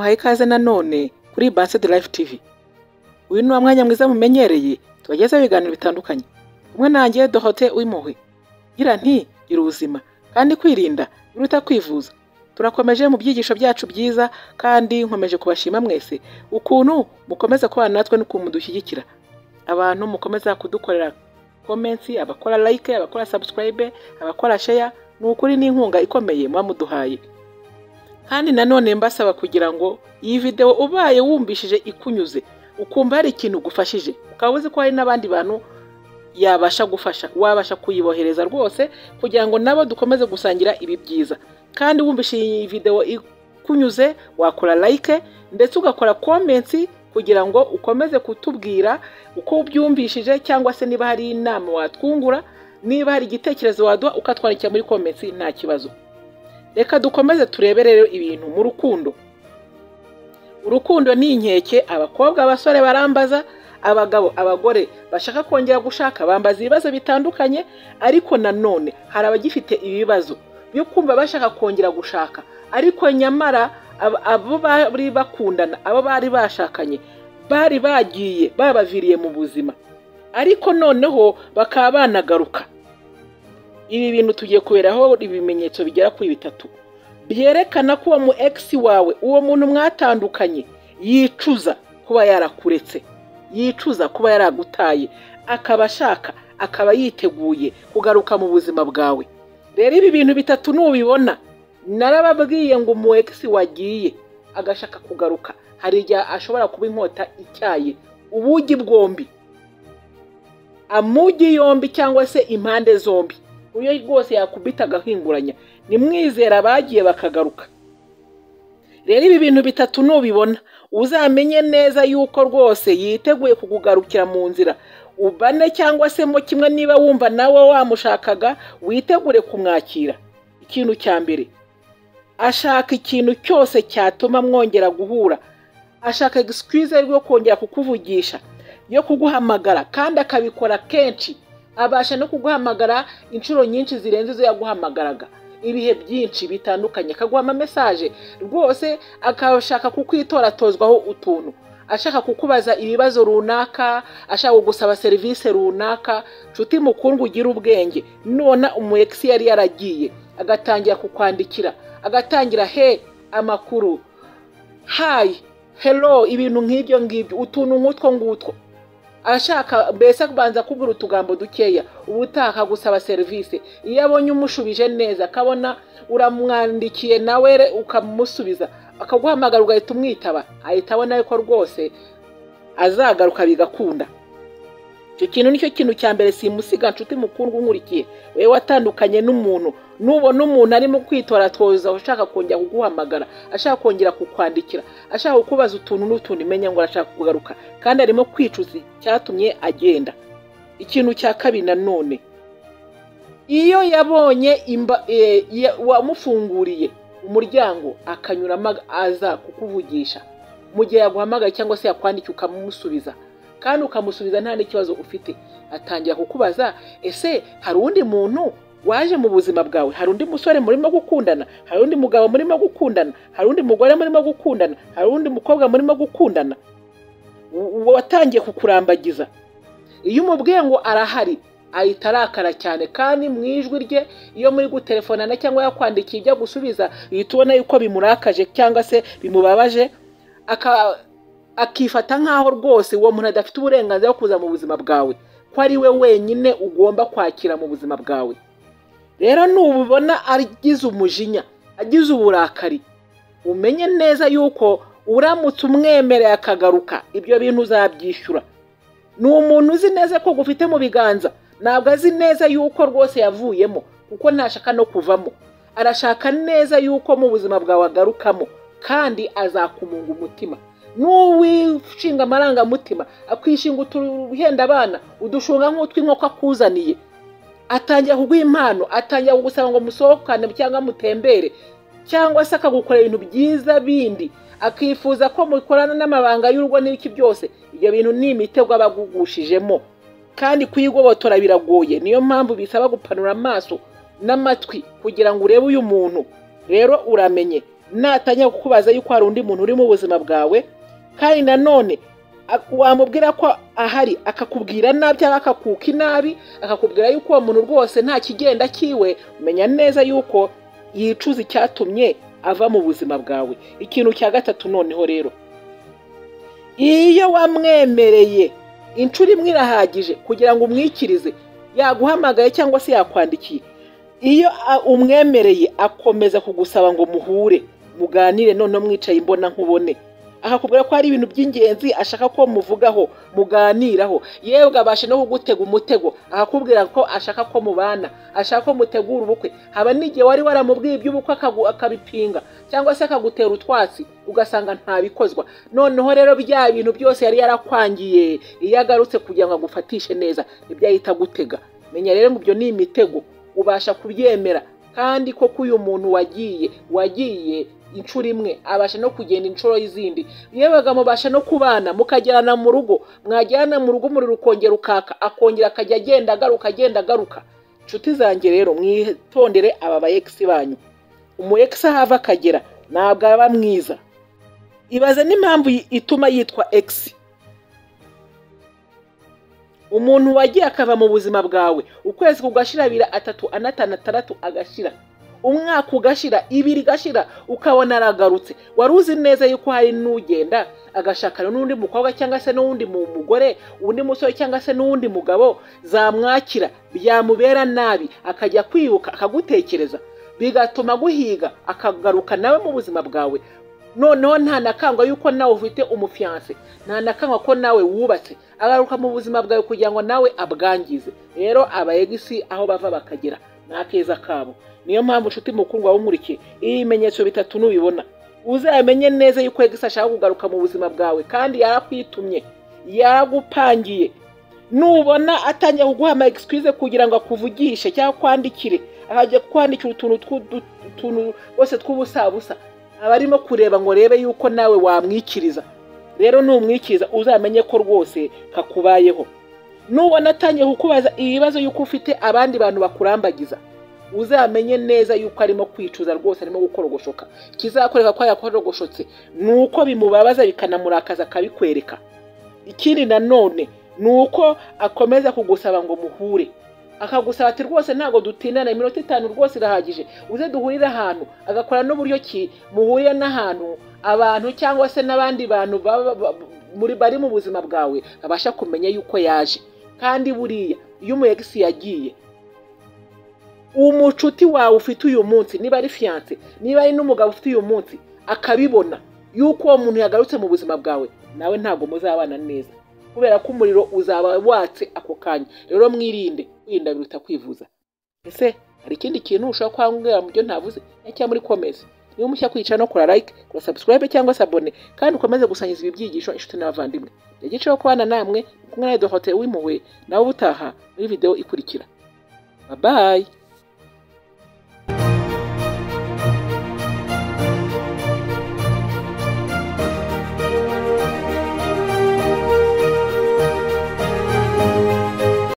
Muhaye ikaze nanone kuri Based Life TV. Uyu ni wa mwanya mwiza mumenyereye tubagezaho ibiganiro bitandukanye. Kumwe nanjye Dorothée Uwimpuhwe. Gira nti gira ubuzima kandi kwirinda biruta kwivuza. Turakomeje mu byigisho byacu byiza kandi nkomeje kubashima mwese ukuntu mukomeza kubana natwe n'ukuntu mudushyigikira. Abantu mukomeza kudukorera comments, abakora like, abakora subscribe, abakora share, ni ukuri n'inkunga ikomeye muba muduhaye. Kandi nanone mbasaba kugira ngo iyi video ubaye wumvishije ikunyuze, ukumva hari ikintu gufashije, ukaba uzi ko hari n'abandi bantu yabasha gufasha, wabasha kuyibohereza rwose kugira ngo nabo dukomeze gusangira ibi byiza. Kandi wumvise iyi video ikunyuze wakora like ndetse ugakora comments kugira ngo ukomeze kutubwira uko ubyumvishije, cyangwa se niba hari inama watwungura, niba hari igitekerezo waduha ukatwandikira muri comments, nta kibazo. Reka dukomeze turebe rero ibintu mu rukundo. Urukundo ni inkeke, abakobwa abasore barambaza, abagabo abagore bashaka kongera gushaka bambaza ibibazo bitandukanye, ariko nanone hari abagifite ibibazo byo kumva bashaka kongera gushaka, ariko nyamara abo bari bakundana, abo bari bashakanye bari bagiye babaviriye mu buzima, ariko noneho bakaba banagaruka. Ibi bintu tugiye kuberaho ibimenyetso bigera kuri bitatu byerekana ko uwo mu ex wawe, uwo muntu mwatandukanye, yicuza kuba yarakuretse, yicuza kuba yaragutaye, akaba ashaka, akaba yiteguye kugaruka mu buzima bwawe. Rero ibi bintu bitatu nubibona, narababwiye ngo umu ex wagiye agashaka kugaruka, hari igihe ashobora kuba inkota ityaye ubugi bwombi, amugi yombi cyangwa se impande zombi, uyo rwose yakubita agahinguranya. Nimwizera bagiye bakagaruka. Rero ibi bintu bitatu nubibona, uzamenye neza yuko rwose yiteguye kukugarukira mu nzira, ubane cyangwa se mo kimwe, niba wumva nawe wamushakaga witegure kumwakira. Ikintu cya mbere, ashaka ikintu cyose cyatuma mwongera guhura, ashaka excuse yo kongera kukuvugisha, yo kuguhamagara, kandi akabikora kenshi. Abasha no kuguhamagara inshuro nyinshi zirenze izo yaguhamagaraga ibihe byinshi bitandukanye, akaguha ama message rwose, akashaka kukwitoratozwaho utuntu, ashaka kukubaza ibibazo runaka, ashaka kugusaba serivisi runaka. Nshuti mukundwa, ugira ubwenge, nona umu ex yari yaragiye agatangira kukwandikira, agatangira he amakuru, hi, hello, ibintu nk'ibyo ngibyo, utuntu nk'utwo ngutwo, ashaka mbese kubanza kubura utugambo dukeya, ubutaha akagusaba serivisi. Iyo abonye umushubije neza, akabona uramwandikiye nawe ukamusubiza, akaguhamagara ugahita umwitaba, ahita abona yuko rwose azagaruka bigakunda. Icyo kintu nicyo kintu cya mbere simusiga. Nshuti mukundwa unkurikiye, wewe watandukanye n'umuntu, nubona umuntu arimo kwitoratoza ushaka kongera kuguhamagara, ashaka kongera kukwandikira, ashaka kukubaza utuntu n'utundi, menya ngo arashaka kugaruka kandi arimo kwicuza icyatumye agenda. Ikintu cya kabiri nanone, iyo yabonye wamufunguriye umuryango akanyuramo aza kukuvugisha, mu gihe yaguhamagaye cyangwa se yakwandikiye ukamusubiza, kandi ukamusubiza nta n'ikibazo ufite, atangira kukubaza: ese hari undi muntu waje mu buzima bwawe? Hari undi musore murimo gukundana? Hari undi mugabo murimo gukundana? Hari undi mugore murimo gukundana? Hari undi mukobwa murimo gukundana watangiye kukurambagiza? Iyo umubwiye ngo arahari, ahita arakara cyane, kandi mu ijwi rye iyo muri gutelefonana cyangwa yakwandikiye ibyo gusubiza, uhita ubona yuko bimurakaje cyangwa se bimubabaje, akifata nk'aho rwose uwo muntu adafite uburenganzira bwo kuza mu buzima bwawe, ko ari we wenyine ugomba kwakira mu buzima bwawe. Rero nubibona agize umujinya, agize uburakari, umenye neza yuko uramutse umwemereye akagaruka, ibyo bintu uzabyishyura. Ni umuntu uzi neza ko gufite mu biganza, ntabwo azi neza yuko rwose yavuyemo, kuko ntashaka no kuvamo. Arashaka neza yuko mu buzima bwawe agarukamo, kandi azakumunga umutima. N'uwishinga amarangamutima, akwishinga utuhenda abana, udushunga nk'utw'inkoko akuzaniye, atangira kuguha impano, atangira kugusaba ngo musohokane cyangwa mutembere, cyangwa se akagukorera ibintu byiza bindi, akifuza ko mukorana n'amabanga y'urugo n'ibiki byose. Ibyo bintu ni imitego aba agugushijemo, kandi kuyigobotora biragoye. Niyo mpamvu bisaba gupanura amaso n'amatwi kugira ngo urebe uyu muntu. Rero uramenye, Natangira kukubaza yuko hari undi muntu uri mu buzima bwawe, kandi nanone wamubwira ko ahari akakubwira nabi cyangwa akakuka inabi, akakubwira yuko uwo muntu rwose nta kigenda kiwe, menya neza yuko yicuza icyatumye ava mu buzima bwawe. Ikintu cya gatatu noneho rero, iyo wamwemereye inshuro imwe irahagije kugira ngo umwikirize, yaguhamagaye cyangwa se yakwandikiye, iyo umwemereye akomeza kugusaba ngo muhure muganire, noneho mwicaye imbona nkubone, akakubwira ko hari ibintu by'ingenzi ashaka ko muvugaho muganiraho, yewe abasha no kugutega umutego, akakubwira ko ashaka ko mubana, ashaka ko mutegura ubukwe. Haba n'igihe wari waramubwiye iby'ubukwe akabipinga cyangwa se akagutera utwatsi, ugasanga ntabikozwa. Noneho rero bya bintu byose yari yarakwangiye, iyo agarutse kugira ngo agufatishe neza, nibyo ahita agutega. Menya rero ngo ibyo ni imitego, ubasha kubyemera. Kandi koko uyu muntu wagiye inshuro imwe abasha no kugenda inshuro y'izindi, yewe mubasha no kubana mukagerana mu rugo, mwagerana mu rugo umuriro ukongera ukaka, akongera akajya agenda agaruka, agenda agaruka. Inshuti zanjye rero, mwitondere aba ba ex banyu. Umu ex ahava akagera ntabwo aba mwiza. Ibaze n'impamvu ituma yitwa ex. Umuntu wagiye akava mu buzima bwawe, ukwezi kugashira, 2, 3, 4, 5, 6 agashira, umwaka ugashira, 2 igashira, ukabona aragarutse. Wari uzi neza yuko hari n'ugenda agashakana n'undi mukobwa cyangwa se n'undi mugore, undi musore cyangwa se n'undi mugabo, zamwakira byamubera nabi, akajya kwibuka akagutekereza, bigatuma guhiga akagaruka nawe mu buzima bwawe. Noneho nta nakangwa yuko nawe ufite umufiance, nta nakangwa ko nawe wubatse, agaruka mu buzima bwawe kugira ngo nawe abwangize. Rero aba ex aho bava bakagera nakeza kabo. Niyo mpamvu nshuti mukundwa wankurikiye, ibimenyetso bitatu nubibona uzamenye neza yuko ex ashaka kugaruka mu buzima bwawe, kandi yarakwitumye, yaragupangiye. Nubona atangiye kuguha ama excuse kugira ngo akuvugishe cyangwa kwandikire, akajya kwandikira utuntu bose tw'ubusabusa, abarimo kureba ngo rebe yuko nawe wamwikiriza. Rero numwikiriza uzamenye ko rwose kakubayeho. Nubona atangiye kukubaza ibibazo yuko ufite abandi bantu bakurambagiza, uzamenye neza yuko arimo kwicuza rwose, arimo gukorogoshoka. Kizakwereka ko yakorogoshotse nuko bimubabaza bikanamurakaza akabikwereka. Ikindi nanone nuko akomeza kugusaba ngo muhure, akagusaba ati rwose ntago dutindana, iminota 5 rwose irahagije, uze duhurire ahantu. Agakora n'uburyo ki muhurira n'ahantu abantu cyangwa se n'abandi bantu bari mu buzima bwawe babasha kumenya yuko yaje. Kandi buriya iyo umu ex yagiye, umucuti wawe ufite uyu munsi, niba ari fiance, niba ari n'umugabo ufite uyu munsi, akabibona yuko uwo muntu yagarutse mu buzima bwawe, nawe ntago muzabana neza, kubera ko umuriro uzaba watse ako kanya. Rero mwirinde, kwirinda biruta kwivuza. Ese hari ikindi kintu ushobora kwambwira mu byo ntavuze cyangwa muri comments? Niba mushya kwicara no kora like, kora subscribe cyangwa s'abonner, kandi ukomeze gusangiza ibi byigisho inshuti n'abavandimwe. Yagiceho kubana namwe, kumwe na Dorothée Uwimpuhwe, nawe ubutaha muri video ikurikira. Bye bye.